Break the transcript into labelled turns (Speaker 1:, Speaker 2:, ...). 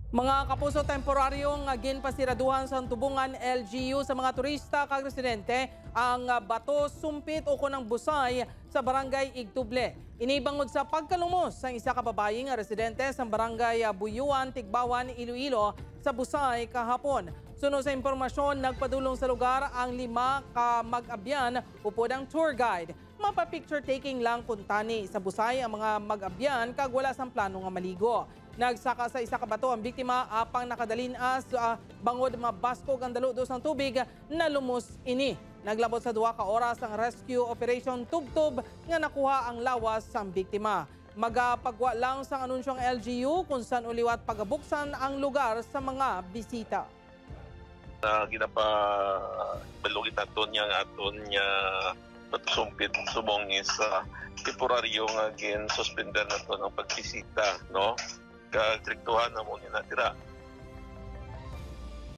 Speaker 1: Mga kapuso, temporaryong ginpasiraduhan sa Tubungan LGU sa mga turista kag residente ang bato, sumpit o kunang busay sa Barangay Igtuble. Inibangod sa pagkalumos sang isa ka babayi nga residente sa Barangay Buyuan, Tigbawan, Iloilo sa busay kahapon. Sunod sa impormasyon, nagpadulong sa lugar ang lima ka mag-abyan upod ang tour guide. Mapa-picture taking lang kuntani sa busay ang mga mag-abyan kag wala sang plano nga maligo. Nagsaka sa isa ka bato ang biktima apang nakadalin as bangod mabaskog ang daludo sang tubig na lumos ini. Naglabot sa 2 ka oras ang rescue operation tubtob nga nakuha ang lawas sang biktima. Magapagwa lang sang anunsyo ang LGU kung saan uliwat pagabuksan ang lugar sa mga bisita.
Speaker 2: Na ginapa balugit aton niya nga aton niya pagsumpit subong is temporaryo nga gin suspender naton ang pagbisita, no, kag striktuhan na mo ni natira.